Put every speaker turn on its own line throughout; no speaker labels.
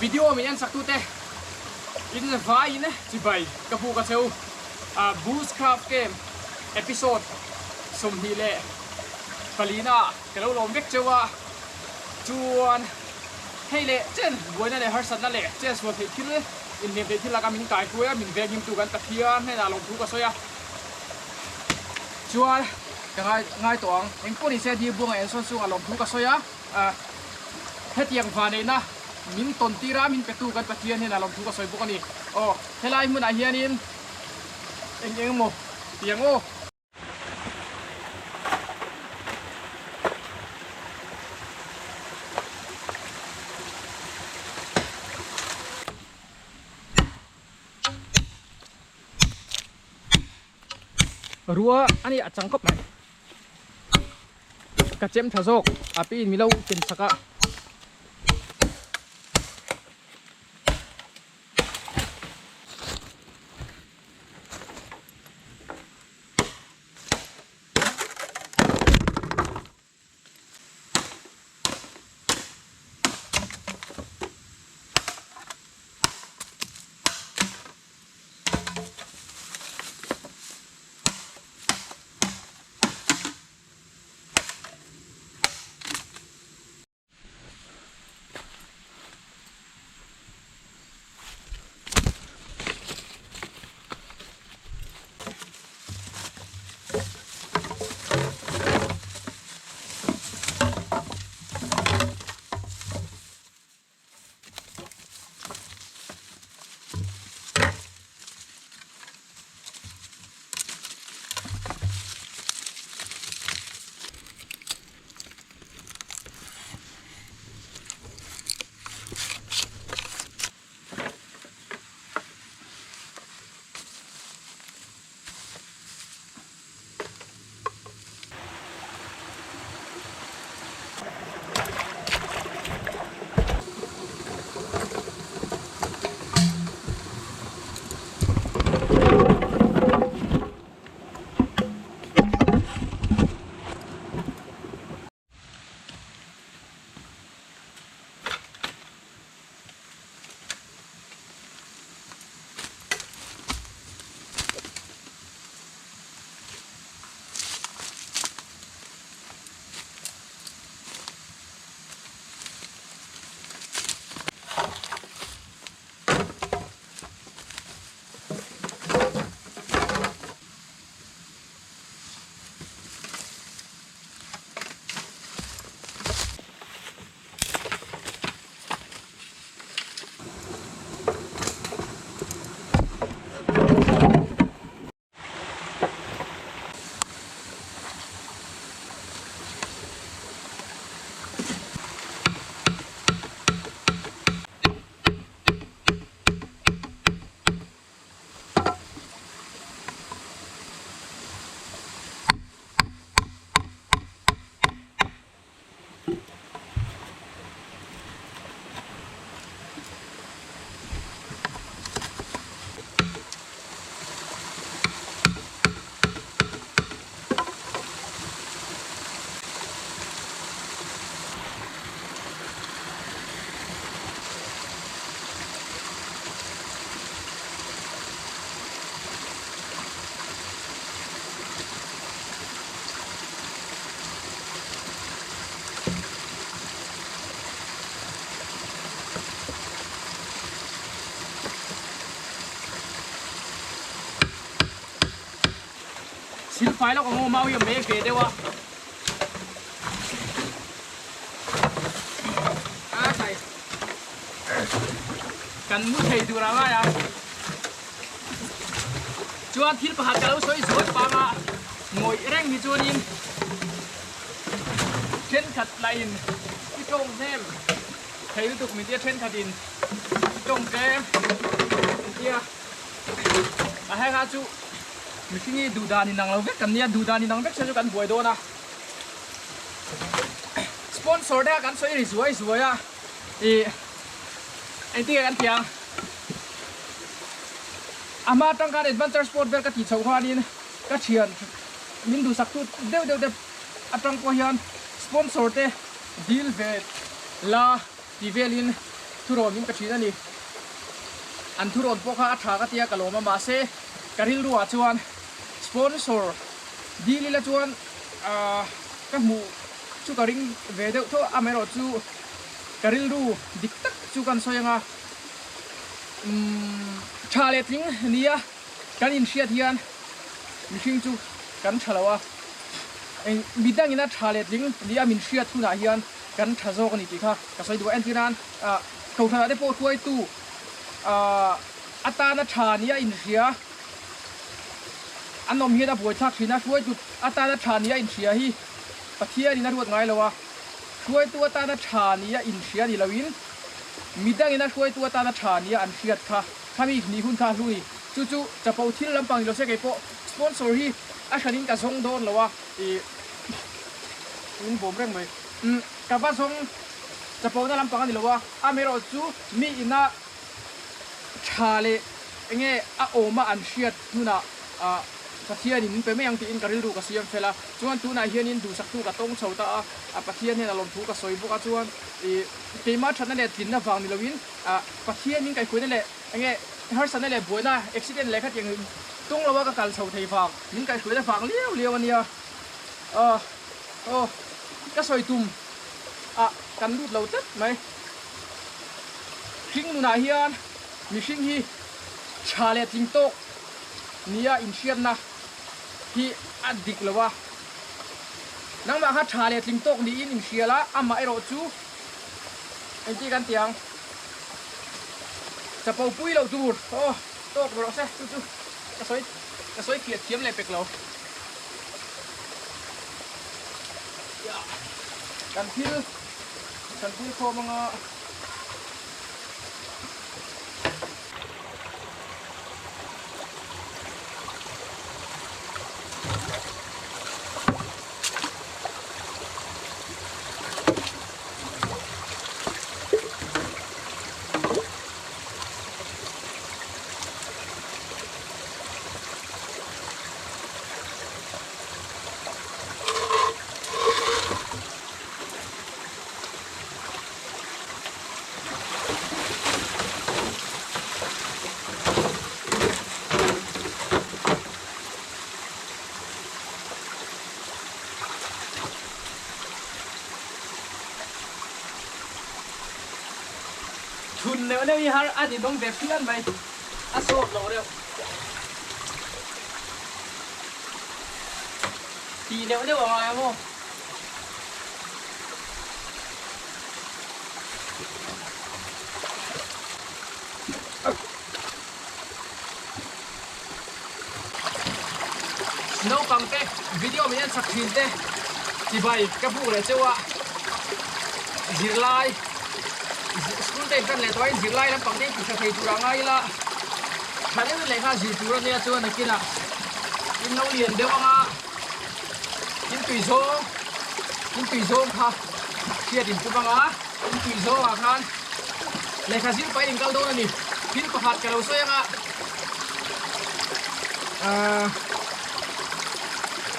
Video min en sak tute in vaiin chibai ka buk a cheu Bushcraft Camp episode 24 ah ka lo lawm vek cheu a, chuan hei leh chen buaina leh harsatna leh chen sual theih thil inhliam theih thil laka min kaihruai a, min venghimtu kan Pathian hnenah lawmthu ka sawi a, chuan ka ngai ngai tawh ang. Engpawh ni se Dil Buanga ensawn chungah lawmthu ka sawi a, hetiang vaneihna min tawn tir a, min petu kan Pathian hnenah lawmthu ka sawi bawk a ni. Aw, helai hmunah hianin eng eng emaw tiang aw. Rua a ni a chang khawp mai ka chem tha zawk a pi in milo ken chak a. Silfai lawk ang aw mau hi a mek ve deuh a. A khai. Kan mu thei tur a ngai a. Chuan thil pakhat ka lo sawi zuai pang a, ngawih reng hi chuanin thenkhat lahin i tawng hnem. Thei lutuk min tia thenkhatin tawng tlem min tia a heng a chu mihring hi duh dan inang lo vek kan nia duh dan inang vek se chu kan buai dawn a sponsor te kha kan sawi ri zuai zuai a ih engtin nge kan tih ang a hma atang khan adventure sport vel ka tih chhoh khanin ka thian min duhsak tu deuh deuh te atang pawh hian sponsor te dil ve la tih velin thurawn min pe thin a ni. An thurawn pawh kha a tha ka tia ka lawm a mahse ka rilru ah chuan sponsor dil ila chuan ahh ka hmuh chu ka ring ve deuh tho amaherawh chu ka rilru dik tak chu kan sawi anga umm tha leh tling nia kan inhriat hian mihring chu kan tha lo a eng midangin a tha leh tling nia min hriat hunah hian kan tha zawk a ni tih kha ka sawi duh a entir nan ah kohhranah te pawh hruaitu ah atana tha nia inhria an awm hian a buaithlak thin a hruaitu atana tha nia inhria hi Pathianin a ruat ngai lo a hruaitu atana tha nia inhria ni loin midangin a hruaitu atana tha nia an hriat kha khami nih hun kha a hlu ni. Chu chu chapo thil lampang ni lo se kei pawh sponsor hi a hranin ka zawng dawn lo a ih min bawm reng mai. Umm ka va zawng chapo na lampang a ni lo a amaherawh chu mi ina tha leh enge a awm a an hriat hnunah ah Pathianin min pe mai ang tiin ka rilru ka siam fel a chuan tunah hianin duhsaktu ka tawng chho ta a a Pathian hian a lawmthu ka sawi bawk a chuan ih keimah thatna leh tlinna vang ni loin ah Pathianin kaihhruaina leh Enge harsatna leh buaina accident leh khatiang tung lo a ka kal chho thei vang min kaihhruaina vang liau liau ania aw aw ka sawi tum ah kan lut lo tlat mai hring nunah hian mihring hi tha leh tling tawk nia inhriatna hi a dik lo a nangmah kha tha leh tling tawk niin inhrial a amah erawh chu engti kan ti ang. Chapo pui loh tur aw tawk rawh se chu chu ka sawi ka sawi fiah thiam leh pek lo kan thil kan thil khawm anga. Thun neuh neuh hi har a ni dawng ve phian mai a sawt lo reuh tih neuh neuh a ngai ang aw. Naupang te video min en chak thin te chibai ka buk leh cheu a zirlai school te in tan leh tawh a in zirlai lampang te in tihhla thei tur ah ngai ila tha deuhin lehkha zir tur a nia chuan nakinah in lo lian deuh anga in tui zawng in tui zawng kha hriat in tum anga in tui zawng ah khan lehkha zir pahin in kal dawn a ni thil pakhat ka lo sawi anga ahh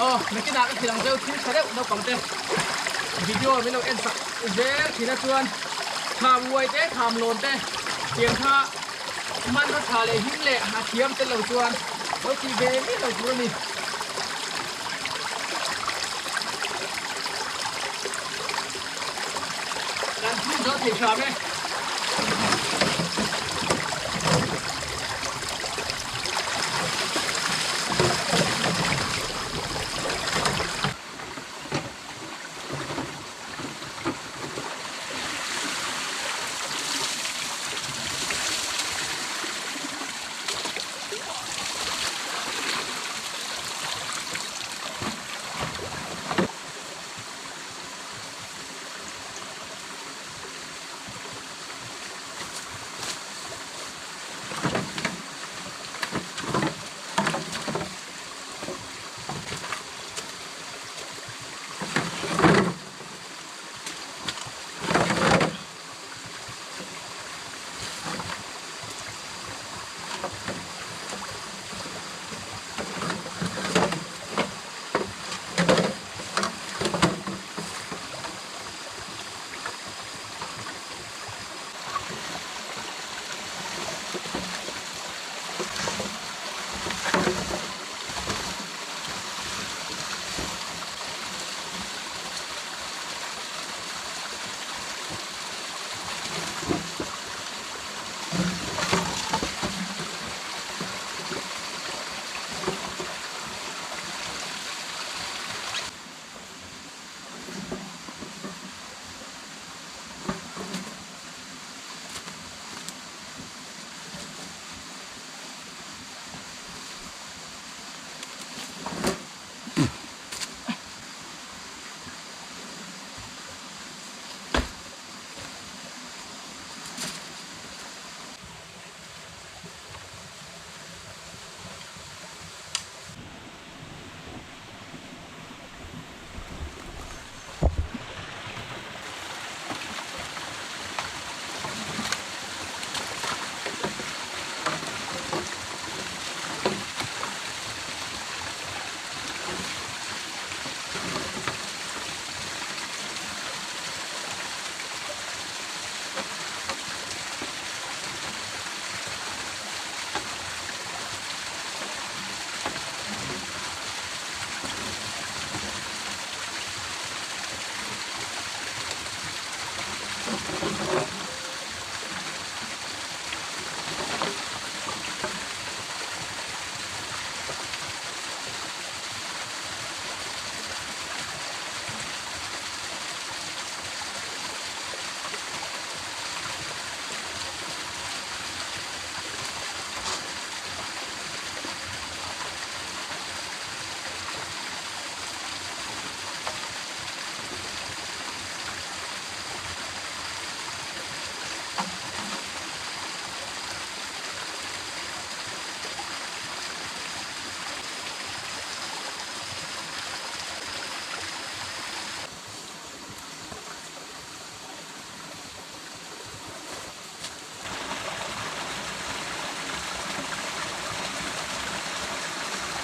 aw nakinah ka thil ang zeuh thil tha deuh naupang te video min lo en sak zel thin a chuan kham uai te kham lawn te tiang kha hmanraw tha leh him leh a thiam tel lo chuan lo tih ve miah lo tur a ni. Kan thil zawh thei hram e.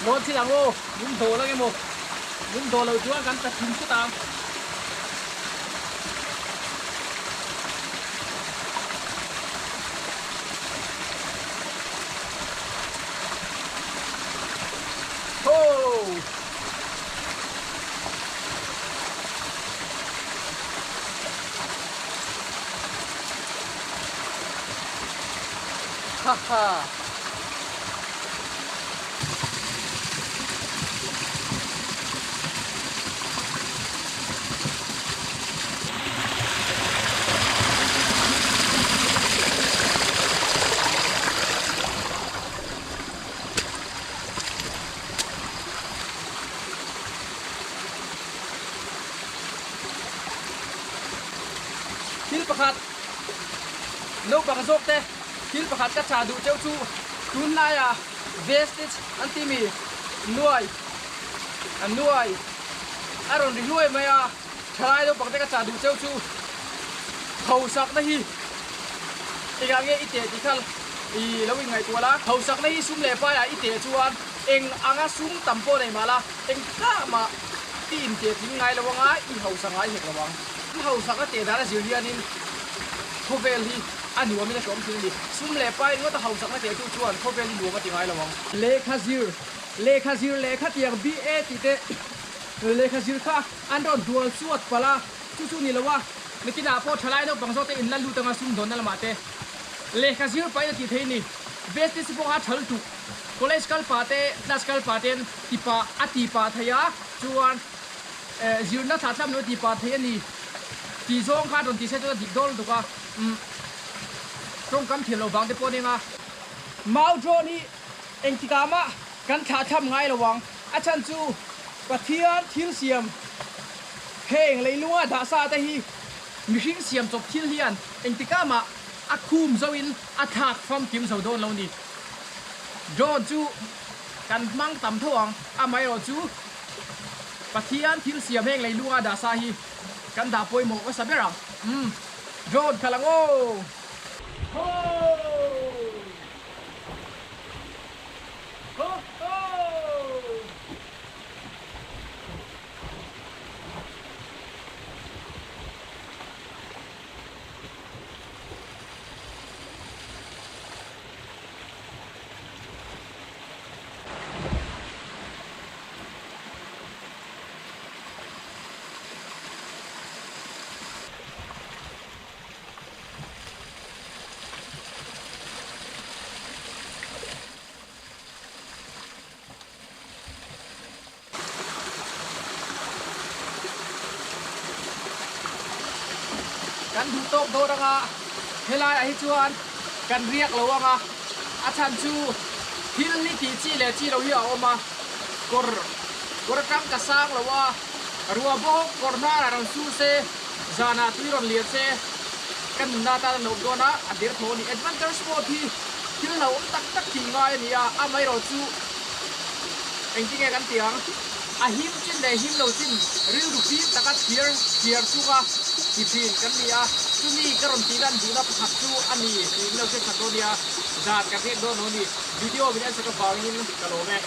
Dawn thil ang aw, min dawl ang emaw? Min dawl loh chuan kan tla thin thut ang. Ho! Ha ha! Thil pakhat naupang zawk te thil pakhat ka chah duh cheu chu tunlaia vestige an tih mi nuai a nuai a rawn ri hluai mai a thalai naupang te ka chah duh cheu chu hausakna hi engah nge i teh tih kha i lo inngaihtuah la hausakna hi sum leh paiah i teh chuan eng anga sum tam pawh nei mah la eng kah mah i inteh tling ngai lo anga i hausa ngai hek lo ang. I hausakna teh dan a zir hianin khawvel hi a nuamin a tlawm thin a ni. Sum leh pai ringawt a hausakna tehtu chuan khawvel hi nuam a ti ngai lo ang. Lehkha zir, Lehkha zir lehkha tiang BA tih te lehkha zir kha an rawn dual chuat palh a, chu chu ni lo a, nikinah pawh thalai naupang zawk te in la lut anga sumdawnna lamah te lehkha zir pahin a tih theih a ni. Vestisi pawh kha thal tuk college kal pah te class kal pah ten ti pah a ti pah thei a, chuan zirna thlah thlap lo ti pah thei a ni tih zawng kha rawn ti se chuan a dik dawn lutuk a, umm tawngkam thiam loh vang te pawh a nia. Mau drone hi engtikah mah kan thlah thlap ngai lo ang, a chhan chu Pathian thil siam heng leilunga dah sa te hi mihring siam chawp thil hian engtikah mah a khum zoin a thlak famkim zo dawn lo ni. Drone chu kan hmang tam tho ang, amaherawhchu Pathian thil siam heng leilunga dah sa hi kan dah pawimawh hmasa ber ang. Umm, drone khalh ang aw! Ho! Ho ho! Kan duh tawk dawn anga helai ah hi chuan kan riak lo anga a chhan chu thil hi tih chi leh chi lo hi a awm a kawr kawr atang ka sang lo a ruah bawk kawr hnar ah rawn sur se zanah tui rawn lian se ka nunna atan a nuam dawn a a der tho a ni adventure sport hi thil hlauhawm tak tak tih ngai a ni a amaherawhchu Engtinge kan tih ang? A him chin leh him lo chin rilru fim taka thlir thliar chunga ti thin kan ni a, chumi ka rawn tih lan duhna pakhat chu a ni tih min lo hriat sak dawn nia, zan kan riak dawn lo a ni. Video min en sak avangin ka lawm e.